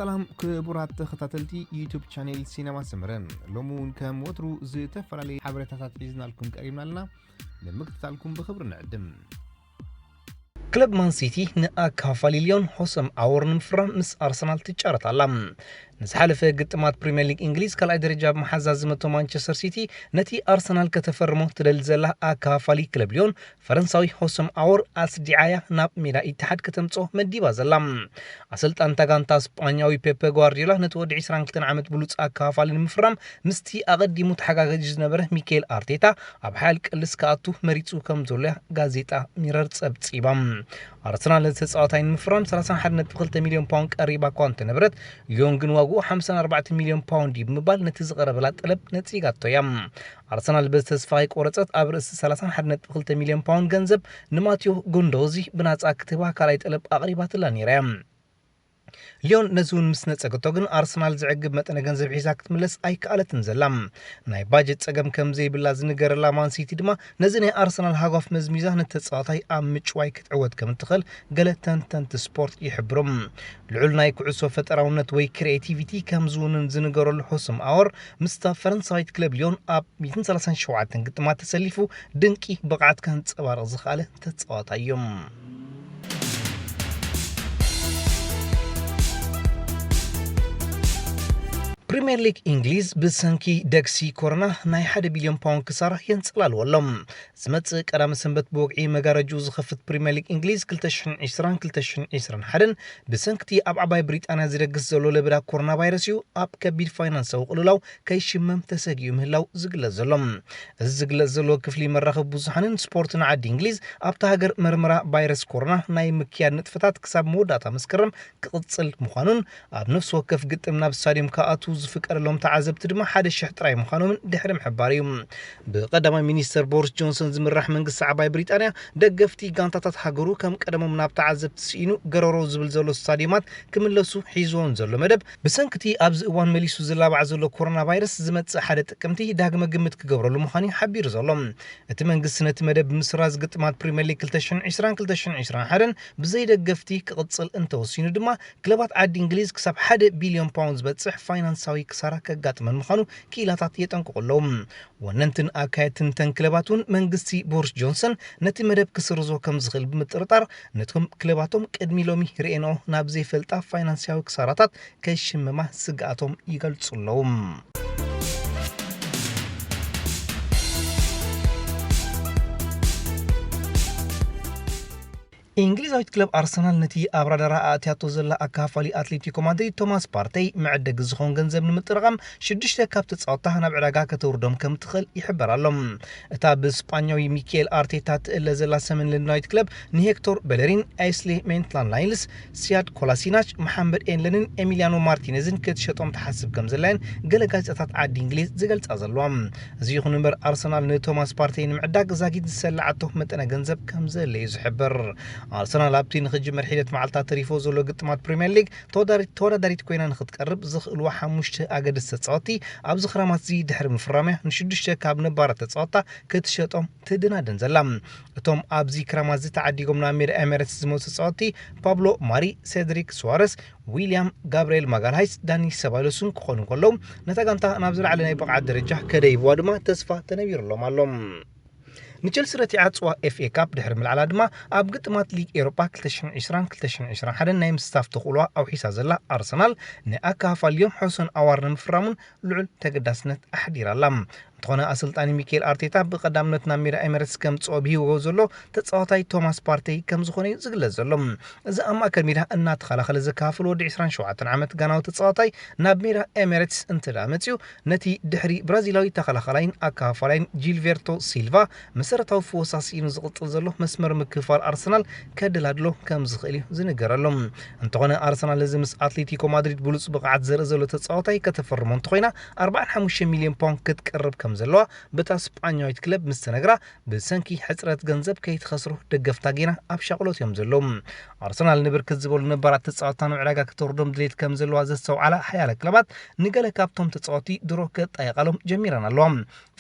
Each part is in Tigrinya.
ሰላም ክቡራት ተኸታተልቲ ዩቱብ ቻኔል ሲነማ ሰመረ፣ ሎሚ እውን ከም ወትሩ ዝተፈላለዩ ሓበሬታታት ሒዝናልኩም ቀሪብና ኣለና። ንምክትታልኩም ብኽብሪ ንዕድም። ክለብ ማን ሲቲ ንኣካፋሊ ሊዮን ሆሰም ኣወር ንምፍራም ምስ ኣርሰናል ትጫረት ኣላ። ንዝሓለፈ ግጥማት ፕሪምየር ሊግ እንግሊዝ ካልኣይ ደረጃ ብምሓዝ ዝዘመቶ ማንቸስተር ሲቲ ነቲ ኣርሰናል ከተፈርሞ ትደሊ ዘላ ኣካፋሊ ክለብ ሊዮን ፈረንሳዊ ሆሰም ኣወር ኣስዲዓያ ናብ ሜዳ ኢትሓድ ከተምጽኦ መዲባ ዘላ። ኣሰልጣን እታ ጋንታ ስጳኛዊ ፔፐ ጓርዲዮላ ነቲ ወዲ ዕስራን ክልተን ዓመት ብሉጽ ኣካፋሊ ንምፍራም ምስቲ ኣቐዲሙ ተሓጋጋዚ ዝነበረ ሚካኤል ኣርቴታ ኣብ ሓያል ቅልስ ክኣቱ መሪጹ ከም ዘሎ እያ ጋዜጣ ሚረር ጸብጺባ። ኣርሰናል ነቲ ተጻዋታይ ንምፍራም ሰላሳን ሓደን ነጥቢ ክልተ ሚልዮን ፓውንድ ቀሪባ እኳ እንተነበረት፣ ሊዮን ግን ዋግኡ ሓምሳን ኣርባዕተን ሚልዮን ፓውንድ እዩ ብምባል ነቲ ዝቐረበላ ጠለብ ነጺጋቶ እያ። ኣርሰናል በዚ ተስፋ ከይቆረጸት ኣብ ርእሲ ሰላሳን ሓደን ነጥቢ ክልተ ሚልዮን ፓውንድ ገንዘብ ንማቲዮ ጉንዶዚ ብናጻ ክትህባ ካልኣይ ጠለብ ኣቕሪባትላ ነይራ እያ። ሊዮን ነዚ እውን ምስ ነጸገቶ ግን ኣርሰናል ዘዕግብ መጠነ ገንዘብ ሒዛ ክትምለስ ኣይከኣለትን ዘላ። ናይ ባጀት ጸገም ከም ዘይብላ ዝንገረላ ማን ሲቲ ድማ ነዚ ናይ ኣርሰናል ሃጓፍ መዝሚዛ ነቲ ተጻዋታይ ኣብ ምጭዋይ ክትዕወት ከም እትኽእል ገለ ተንተንቲ ስፖርት ይሕብሩ። ልዑል ናይ ኩዕሶ ፈጠራውነት ወይ ክሪኤቲቪቲ ከም ዝውንን ዝንገረሉ ሆሰም ኣወር ምስታ ፈረንሳዊት ክለብ ሊዮን ኣብ ሚእትን ሰላሳን ሸውዓተን ግጥማት ተሰሊፉ ድንቂ ብቕዓት ከንጸባርቕ ዝኸኣለ ተጻዋታይ እዩ። ፕሪምየር ሊግ እንግሊዝ ብሰንኪ ደግሲ ኮሮና ናይ ሓደ ቢልዮን ፓውንድ ክሳራ የንጸላልዎ ኣሎ። ዝመጽእ ቀዳመ ሰንበት ብወግዒ መጋረጅኡ ዝኸፍት ፕሪምየር ሊግ እንግሊዝ ክልተ ሽሕን ዕስራን ክልተ ሽሕን ዕስራን ሓደን ብሰንክቲ ኣብ ዓባይ ብሪጣንያ ዝደግስ ዘሎ ለበዳ ኮሮና ቫይረስ እዩ ኣብ ከቢድ ፋይናንሳዊ ቅልውላው ከይሽመም ተሰጊኡ ምህላው ዝግለጽ ዘሎ። እዚ ዝግለጽ ዘሎ ክፍሊ መራኸቢ ብዙሓንን ስፖርትን ዓዲ እንግሊዝ ኣብታ ሃገር መርመራ ቫይረስ ኮሮና ናይ ምክያድ ንጥፈታት ክሳብ መወዳእታ መስከረም ክቕጽል ምዃኑን ኣብ ነፍሲ ወከፍ ግጥም ናብ ስታድዮም ክኣትዉ ዝፍቀደሎም ተዓዘብቲ ድማ ሓደ ሽሕ ጥራይ ምዃኖምን ድሕሪ ምሕባር እዩ። ብቀዳማይ ሚኒስተር ቦሪስ ጆንሰን ዝምራሕ መንግስቲ ዓባይ ብሪጣንያ ደገፍቲ ጋንታታት ሃገሩ ከም ቀደሞም ናብ ተዓዘብቲ ስኢኑ ገረሮ ዝብል ዘሎ ስታድዮማት ክምለሱ ሒዝዎን ዘሎ መደብ ብሰንክቲ ኣብዚ እዋን መሊሱ ዝላባዕ ዘሎ ኮሮና ቫይረስ ዝመጽእ ሓደ ጥቅምቲ ዳግመ ግምት ክገብረሉ ምዃኑ እዩ ሓቢሩ ዘሎ። እቲ መንግስቲ ነቲ መደብ ብምስራዝ ግጥማት ፕሪምየር ሊግ ክልተ ሽሕን ዕስራን ክልተ ሽሕን ዕስራን ሓደን ብዘይ ደገፍቲ ክቕጽል እንተወሲኑ ድማ ክለባት ዓዲ እንግሊዝ ክሳብ ሓደ ቢልዮን ፓውንድ ዝበጽሕ ፋይናንሳዊ ክሳራ ከጋጥመን ምዃኑ ክኢላታት የጠንቅቑ ኣለዉ። ወነንትን ኣካየድትን ተን ክለባት እውን መንግስቲ ቦሪስ ጆንሰን ነቲ መደብ ክስርዞ ከም ዝኽእል ብምጥርጣር ነቶም ክለባቶም ቅድሚ ሎሚ ርእየንኦ ናብ ዘይፈልጣ ፋይናንሳዊ ክሳራታት ከይሽመማ ስግኣቶም ይገልጹ ኣለዉ። እንግሊዛዊት ክለብ ኣርሰናል ነቲ ኣብ ራዳራ ኣእትያቶ ዘላ ኣካፋሊ ኣትሌቲኮ ማድሪድ ቶማስ ፓርተይ መዕደጊ ዝኸውን ገንዘብ ንምጥርቓም ሽዱሽተ ካብ ተጻወትታ ናብ ዕዳጋ ከተውርዶም ከም ትኽእል ይሕበር ኣሎ። እታ ብስጳኛዊ ሚካኤል ኣርቴታ ትእለ ዘላ ሰሜን ለንዳዊት ክለብ ንሄክቶር ቤለሪን፣ ኣይስሌ ሜንትላን ናይልስ፣ ሲያድ ኮላሲናች፣ መሓመድ ኤንለንን ኤሚሊያኖ ማርቲኔዝን ክትሸጦም ትሓስብ ከም ዘላየን ገለ ጋዜጣታት ዓዲ እንግሊዝ ዝገልጻ ዘለዋ። እዚ ይኹን እምበር ኣርሰናል ንቶማስ ፓርቴይ ንምዕዳግ ዛጊት ዝሰላዓቶ መጠነ ገንዘብ ከም ዘለ እዩ ዝሕብር። ኣርሰናል ኣብቲ ንኽጅመር ሒደት መዓልታት ተሪፎ ዘሎ ግጥማት ፕሪምየር ሊግ ተወዳዳሪት ተወዳዳሪት ኮይና ንኽትቀርብ ዝኽእልዋ ሓሙሽተ ኣገደስቲ ተጻወትቲ ኣብዚ ክራማት እዚ ድሕሪ ምፍራምያ ንሽዱሽተ ካብ ነባራት ተጻወትታ ክትሸጦም ትድናደን ዘላ። እቶም ኣብዚ ክራማት እዚ ተዓዲጎም ናብ ሜዳ ኤሜሬትስ ዝመጹ ተጻወትቲ ፓብሎ ማሪ፣ ሴድሪክ ሱዋረስ፣ ዊልያም ጋብርኤል ማጋልሃይስ፣ ዳኒ ሰባይሎስን ክኾኑ ከለዉ ነታ ጋንታ ናብ ዝለዓለ ናይ ብቕዓት ደረጃ ከደይብዋ ድማ ተስፋ ተነቢሩሎም ኣሎ። ንቸልሲ ረቲዓ ጽዋ ኤፍኤ ካፕ ድሕሪ ምልዓላ ድማ ኣብ ግጥማት ሊግ ኤሮጳ ክልተ ሽሕን ዕስራን ክልተ ሽሕን ዕስራን ሓደን ናይ ምስታፍ ተኽእሎኣ ኣውሒሳ ዘላ ኣርሰናል ንኣካፋልዮም ሖሰን ኣዋር ንምፍራሙን ልዑል ተገዳስነት ኣሕዲራ ኣላ። እንተኾነ ኣሰልጣኒ ሚካኤል ኣርቴታ ብቐዳምነት ናብ ሜዳ ኤሜሬትስ ከምጽኦ ብሂወ ዘሎ ተጻዋታይ ቶማስ ፓርቴይ ከም ዝኾነ እዩ ዝግለጽ ዘሎ። እዚ ኣብ ማእከል ሜዳ እናተኸላኸለ ዘካፍል ወዲ ዕስራን ሸውዓተን ዓመት ጋናዊ ተጻዋታይ ናብ ሜዳ ኤሜሬትስ እንተ ደኣ መጺኡ ነቲ ድሕሪ ብራዚላዊ ተኸላኸላይን ኣካፋላይን ጂልቬርቶ ሲልቫ መሰረታዊ ፍወሳ ስኢኑ ዝቕጽል ዘሎ መስመር ምክፍፋል ኣርሰናል ከደላድሎ ከም ዝኽእል እዩ ዝንገረሉ። እንተኾነ ኣርሰናል እዚ ምስ ኣትሌቲኮ ማድሪድ ብሉጽ ብቕዓት ዘርኢ ዘሎ ተጻዋታይ ከተፈርሞ እንተኾይና ኣርባዓን ሓሙሽተ ሚልዮን ፓውንድ ክትቀርብ ከም ዘለዋ በታ ስጳኛዊት ክለብ ምስ ተነግራ፣ ብሰንኪ ሕጽረት ገንዘብ ከይትኸስሩ ደገፍታ ጌና ኣብ ሻቕሎት እዮም ዘለዉ። ኣርሰናል ንብርክት ዝበሉ ነባራት ተጻወትታ ናብ ዕዳጋ ክተውርዶም ድሌት ከም ዘለዋ ዘስተውዓላ ሓያለ ክለባት፣ ንገለ ካብቶም ተጻወቲ ድሮ ከጣየቓሎም ጀሚረን ኣለዋ።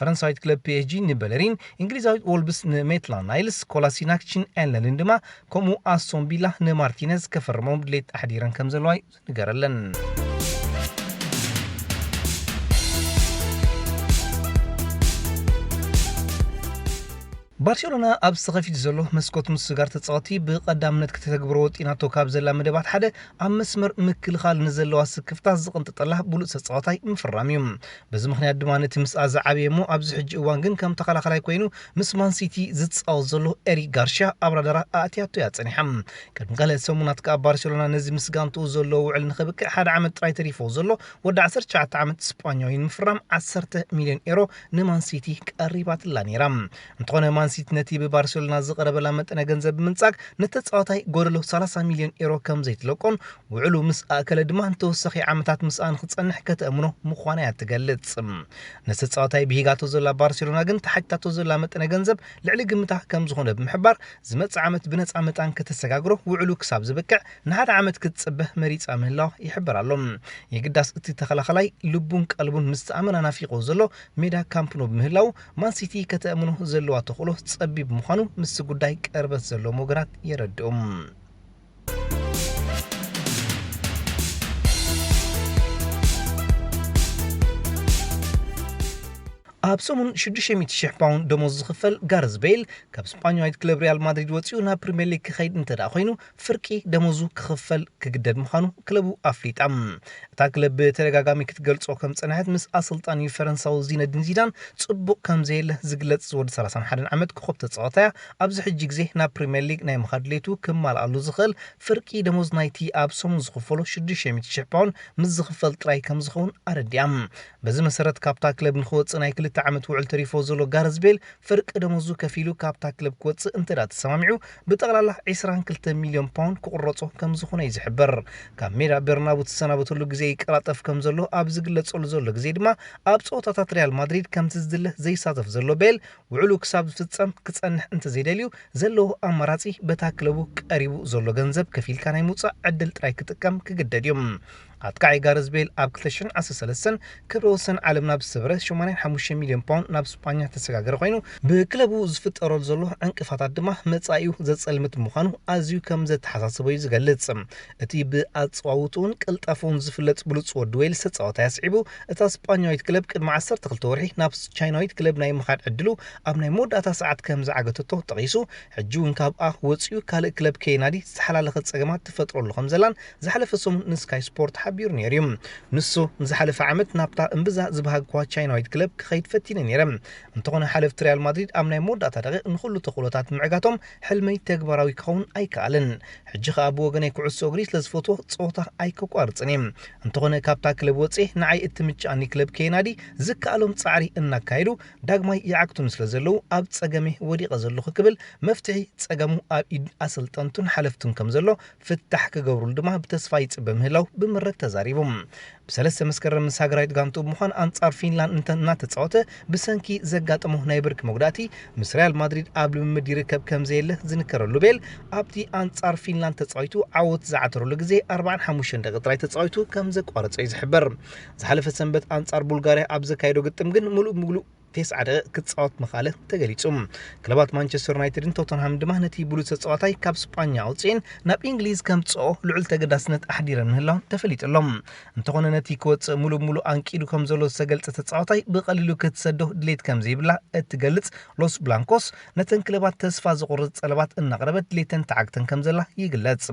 ፈረንሳዊት ክለብ ፒ ኤስ ጂ ንበለሪን፣ እንግሊዛዊት ወልብስ ንሜትላንድ ናይልስ፣ ኮላሲናክ ቺን ኤንለንን ድማ ከምኡ ኣስቶን ቪላ ንማርቲነዝ ከፈርሞም ድሌት ኣሕዲረን ከም ዘለዋ እዩ ዝንገረለን። ባርሴሎና ኣብ ዝተኸፊት ዘሎ መስኮት ምስጋር ተጻወቲ ብቐዳምነት ከተተግብሮ ወጢናቶ ካብ ዘላ መደባት ሓደ ኣብ መስመር ምክልኻል ንዘለዋ ስክፍታ ዝቕንጥጠላ ብሉጽ ተጻዋታይ ምፍራም እዩ። በዚ ምኽንያት ድማ ነቲ ምስኣ ዝዓበየ እሞ ኣብዚ ሕጂ እዋን ግን ከም ተኸላኸላይ ኮይኑ ምስ ማን ሲቲ ዝጻወት ዘሎ ኤሪክ ጋርሽያ ኣብ ራዳራ ኣእትያቶ እያ ጸኒሓ። ቅድሚ ካልኣት ሰሙናት ከኣ ባርሴሎና ነዚ ምስ ጋንትኡ ዘሎ ውዕል ንኸብቅዕ ሓደ ዓመት ጥራይ ተሪፎ ዘሎ ወዲ ዓሰርተ ትሽዓተ ዓመት ስጳኛዊ ንምፍራም ዓሰርተ ሚልዮን ኤሮ ንማን ሲቲ ቀሪባትላ ነይራ። እንተኾነ ማን ሲቲ ነቲ ብባርሴሎና ዝቐረበላ መጠነ ገንዘብ ብምንጻግ ነቲ ተጻዋታይ ጎደሎ ሰላሳ ሚልዮን ኤሮ ከም ዘይትለቆን ውዕሉ ምስ ኣእከለ ድማ ንተወሳኺ ዓመታት ምስኣ ንኽጸንሕ ከተእምኖ ምዃና እያ ትገልጽ። ነቲ ተጻዋታይ ብሂጋቶ ዘላ ባርሴሎና ግን ተሓቲታቶ ዘላ መጠነ ገንዘብ ልዕሊ ግምታ ከም ዝኾነ ብምሕባር ዝመጽእ ዓመት ብነጻ መጣን ከተሰጋግሮ ውዕሉ ክሳብ ዝበቅዕ ንሓደ ዓመት ክትጽበ መሪጻ ምህላዋ ይሕበር ኣሎ። የግዳስ እቲ ተኸላኸላይ ልቡን ቀልቡን ምስ ኣመና ናፊቆ ዘሎ ሜዳ ካምፕ ኑ ብምህላው ማን ሲቲ ከተእምኖ ዘለዋ ተኽእሎ ጸቢብ ምዃኑ ምስቲ ጉዳይ ቅርበት ዘለዎም ወገናት የረድኡ። ኣብ ሰሙን ሽዱሽተ ሚእቲ ሽሕ ፓውንድ ደሞዝ ዝኽፈል ጋርዝ ቤል ካብ ስጳኛዊት ክለብ ሪያል ማድሪድ ወጺኡ ናብ ፕሪምየር ሊግ ክኸይድ እንተ ደኣ ኮይኑ ፍርቂ ደሞዙ ክኽፈል ክግደድ ምዃኑ ክለቡ ኣፍሊጣ። እታ ክለብ ብተደጋጋሚ ክትገልጾ ከም ጸንሐት ምስ ኣሰልጣኒኡ ፈረንሳዊ ዚነዲን ዚዳን ጽቡቕ ከም ዘየለ ዝግለጽ ዝወዲ ሰላሳን ሓደን ዓመት ኮኸብ ተጻዋታያ ኣብዚ ሕጂ ግዜ ናብ ፕሪምየር ሊግ ናይ ምኻድ ድሌቱ ክማልኣሉ ዝኽእል ፍርቂ ደሞዝ ናይቲ ኣብ ሰሙን ዝኽፈሎ ሽዱሽተ ሚእቲ ሽሕ ፓውንድ ምስ ዝኽፈል ጥራይ ከም ዝኸውን ኣረዲኣ። በዚ መሰረት ካብታ ክለብ ንኽወጽእ ናይ ክልተ ዓመት ውዕል ተሪፎ ዘሎ ጋርዝ ቤል ፍርቂ ደሞዙ ከፊሉ ካብታ ክለብ ክወጽእ እንተ ደኣ ተሰማሚዑ ብጠቕላላ ዕስራን ክልተ ሚልዮን ፓውንድ ክቑረጾ ከም ዝኾነ እዩ ዝሕበር። ካብ ሜዳ በርናቡ ትሰናበተሉ ግዜ ይቀላጠፍ ከም ዘሎ ኣብ ዝግለጸሉ ዘሎ ግዜ ድማ ኣብ ጸወታታት ሪያል ማድሪድ ከምቲ ዝድለ ዘይሳተፍ ዘሎ ቤል ውዕሉ ክሳብ ዝፍጸም ክጸንሕ እንተዘይደልዩ ዘለዎ ኣማራጺ በታ ክለቡ ቀሪቡ ዘሎ ገንዘብ ከፊልካ ናይ ምውጻእ ዕድል ጥራይ ክጥቀም ክግደድ እዩ። ኣጥቃዒ ጋርዝ ቤል ኣብ ክልተ ሽሕን ዓሰርተ ሰለስተን ክብረ ወሰን ዓለም ናብ ዝሰበረ ሰማንያን ሓሙሽተ ሚልዮን ፓውንድ ናብ ስጳኛ ተሰጋገረ ኮይኑ ብክለቡ ዝፍጠረሉ ዘሎ ዕንቅፋታት ድማ መጻኢኡ ዘጸልምት ምዃኑ ኣዝዩ ከም ዘተሓሳስቦ እዩ ዝገልጽ። እቲ ብኣጸዋውትኡን ቅልጣፈኡን ዝፍለጥ ብሉጽ ወዲ ዌልስ ተጻዋታይ ኣስዒቡ እታ ስጳኛዊት ክለብ ቅድሚ ዓሰርተ ክልተ ወርሒ ናብ ቻይናዊት ክለብ ናይ ምኻድ ዕድሉ ኣብ ናይ መወዳእታ ሰዓት ከም ዝዓገተቶ ጠቒሱ ሕጂ እውን ካብኣ ወጺኡ ካልእ ክለብ ከየናዲ ዝተሓላለኸ ጸገማት ትፈጥረሉ ከም ዘላን ዝሓለፈ ሰሙን ንስካይ ስፖርት ሓቢሩ ነይሩ እዩ። ንሱ ንዝሓለፈ ዓመት ናብታ እምብዛ ዝበሃግኳ ቻይናዊት ክለብ ክኸይድ ፈቲነ ነይረ። እንተኾነ ሓለፍቲ ሪያል ማድሪድ ኣብ ናይ መወዳእታ ደቂቕ ንኹሉ ተኽእሎታት ምዕጋቶም ሕልመይ ተግባራዊ ክኸውን ኣይከኣልን። ሕጂ ኸኣ ብወገነይ ኩዕሶ እግሪ ስለ ዝፈትዎ ጸወታ ኣይከቋርጽን እየ። እንተኾነ ካብታ ክለብ ወጽኤ ንዓይ እትምችኣኒ ክለብ ከየናዲ ዝከኣሎም ጻዕሪ እናካየዱ ዳግማይ ይዓግቱኒ ስለ ዘለዉ ኣብ ጸገመይ ወዲቐ ዘለኹ ክብል መፍትሒ ጸገሙ ኣብ ኢድ ኣሰልጠንቱን ሓለፍቱን ከም ዘሎ ፍታሕ ክገብሩሉ ድማ ብተስፋ ይጽበ ምህላው ብምረት ተዛሪቡ። ብሰለስተ መስከረም ምስ ሃገራዊት ጋንቱ ብምዃን ኣንጻር ፊንላንድ እንተ እናተጻወተ ብሰንኪ ዘጋጠሞ ናይ ብርኪ መጉዳእቲ ምስ ሪያል ማድሪድ ኣብ ልምምድ ይርከብ ከም ዘየለ ዝንከረሉ ቤል ኣብቲ ኣንጻር ፊንላንድ ተጻዊቱ ዓወት ዝዓተረሉ ግዜ ኣርባዓን ሓሙሽተን ደቂ ጥራይ ተጻዊቱ ከም ዘቋረጸ እዩ ዝሕበር። ዝሓለፈ ሰንበት ኣንጻር ቡልጋርያ ኣብ ዘካየዶ ግጥም ግን ምሉእ ብምሉእ ተስዓ ደቂቕ ክጻወት ምኽኣለ ተገሊጹ። ክለባት ማንቸስተር ዩናይትድን ቶተንሃም ድማ ነቲ ብሉጽ ተጻዋታይ ካብ ስጳኛ ኣውጽኤን ናብ እንግሊዝ ከምጽኦ ልዑል ተገዳስነት ኣሕዲረን ምህላውን ተፈሊጡ ኣሎ። እንተኾነ ነቲ ክወጽእ ሙሉእ ብሙሉእ ኣንቂዱ ከም ዘሎ ዝተገልጸ ተጻዋታይ ብቐሊሉ ክትሰዶ ድሌት ከም ዘይብላ እትገልጽ ሎስ ብላንኮስ ነተን ክለባት ተስፋ ዘቑርጽ ጸለባት እናቕረበት ድሌተን ተዓግተን ከም ዘላ ይግለጽ።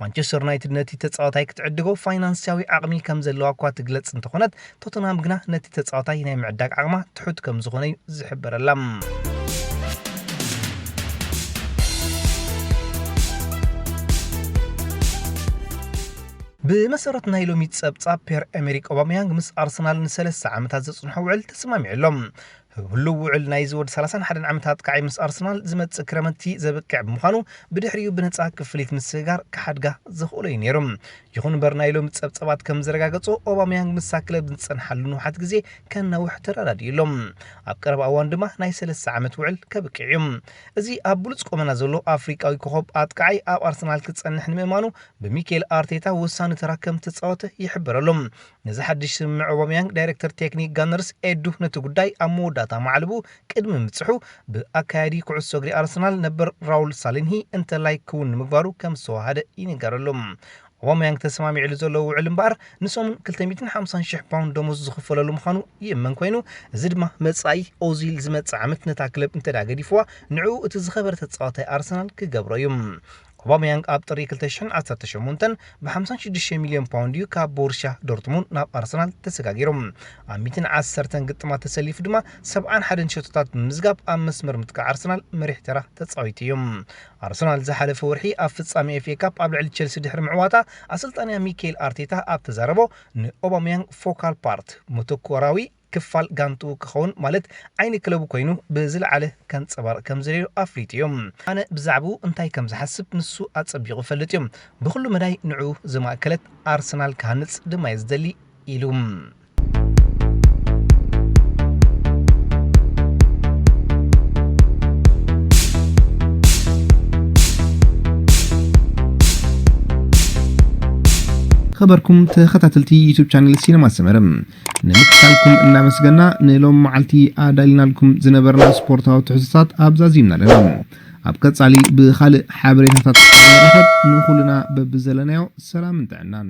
ማንቸስተር ዩናይትድ ነቲ ተጻዋታይ ክትዕድጎ ፋይናንስያዊ ዓቕሚ ከም ዘለዋ እኳ ትግለጽ እንተኾነት ቶተንሃም ግና ነቲ ተጻዋታይ ናይ ምዕዳግ ዓቕማ ትሑት ከም ዝኾነ እዩ ዝሕበረላ። ብመሰረት ናይ ሎሚ ጸብጻብ ፔር ኤሜሪክ ኦባመያንግ ምስ ኣርሰናል ንሰለስተ ዓመታት ዘጽንሖ ውዕል ተሰማሚዑ ኣሎ። ህሉው ውዕል ናይዚ ወዲ ሰላሳን ሓደን ዓመት ኣጥቃዓይ ምስ ኣርሰናል ዝመጽእ ክረምቲ ዘብቅዕ ብምዃኑ፣ ብድሕሪኡ ብነጻ ክፍሊት ምስግጋር ክሓድጋ ዘኽእሎ እዩ ነይሩ። ይኹን እምበር፣ ናይ ሎሚ ጸብጸባት ከም ዘረጋገጾ፣ ኦባመያንግ ምስታ ክለብ ዝጸንሓሉ ንውሓት ግዜ ከናውሕ ተረዳዲኡ ኣሎ። ኣብ ቀረባ እዋን ድማ ናይ ሰለስተ ዓመት ውዕል ከብቅዕ እዩ። እዚ ኣብ ብሉጽ ቁመና ዘሎ ኣፍሪቃዊ ኮኸብ ኣጥቃዓይ ኣብ ኣርሰናል ክጸንሕ ንምእማኑ ብሚኬል ኣርቴታ ወሳኒ ተራ ከም ተጻወተ ይሕበር ኣሎ። ነዚ ሓድሽ ስምምዕ ኦባመያንግ ዳይሬክተር ቴክኒክ ጋነርስ ኤዱ ነቲ ጉዳይ ኣብ መወዳእታ ማዕልቡ ቅድሚ ምብጽሑ ብኣካያዲ ኩዕሶ እግሪ ኣርሰናል ነበር ራውል ሳሊንሂ እንተላይ ክውን ንምግባሩ ከም ዝተዋሃደ ይንገረሉ። ኦባመያንግ ተሰማሚዕሉ ዘሎ ውዕል እምበኣር ንሰሙን ክልተ ሚእትን ሓምሳን ሽሕ ፓውንድ ደሞዝ ዝኽፈለሉ ምዃኑ ይእመን ኮይኑ፣ እዚ ድማ መጻኢ ኦዚል ዝመጽእ ዓመት ነታ ክለብ እንተ ደኣ ገዲፍዋ ንዕኡ እቲ ዝኸበረ ተጻዋታይ ኣርሰናል ክገብሮ እዩ። ኦባመያንግ ኣብ ጥሪ ክልተ ሽሕን ዓሰርተ ሸሞንተን ብ ሓምሳን ሽዱሽተ ሚልዮን ፓውንድ እዩ ካብ ቦሩስያ ዶርትሙንድ ናብ ኣርሰናል ተሰጋጊሩ። ኣብ ሚእትን ዓሰርተን ግጥማት ተሰሊፉ ድማ ሰብዓን ሓደን ሸቶታት ብምምዝጋብ ኣብ መስመር ምጥቃዕ ኣርሰናል መሪሕ ተራ ተጻዊቱ እዩ። ኣርሰናል ዝሓለፈ ወርሒ ኣብ ፍጻሜ ኤፍ ኤ ካፕ ኣብ ልዕሊ ቸልሲ ድሕሪ ምዕዋታ ኣሰልጣንያ ሚካኤል ኣርቴታ ኣብ ተዛረቦ ንኦባመያንግ ፎካል ፓርት መተኮራዊ ክፋል ጋንትኡ ክኸውን ማለት ዓይኒ ክለቡ ኮይኑ ብዝለዓለ ከንጸባርቕ ከም ዝደልዮ ኣፍሊጡ እዩ። ኣነ ብዛዕባኡ እንታይ ከም ዝሓስብ ንሱ ኣጸቢቑ ይፈልጥ እዩ። ብኹሉ መዳይ ንዕኡ ዝማእከለት ኣርሰናል ክሃንጽ ድማ እየ ዝደሊ ኢሉ። ኸበርኩም ተኸታተልቲ ዩቱብ ቻነል ሲነማ ሰመረ፣ ንምክታልኩም እናመስገና ንሎም መዓልቲ ኣዳሊናልኩም ዝነበርና ስፖርታዊ ትሕዝቶታት ኣብዛዚምና ኣለና። ኣብ ቀጻሊ ብኻልእ ሓበሬታታት ንራኸብ። ንኹልና በብዘለናዮ ሰላምን ጥዕናን።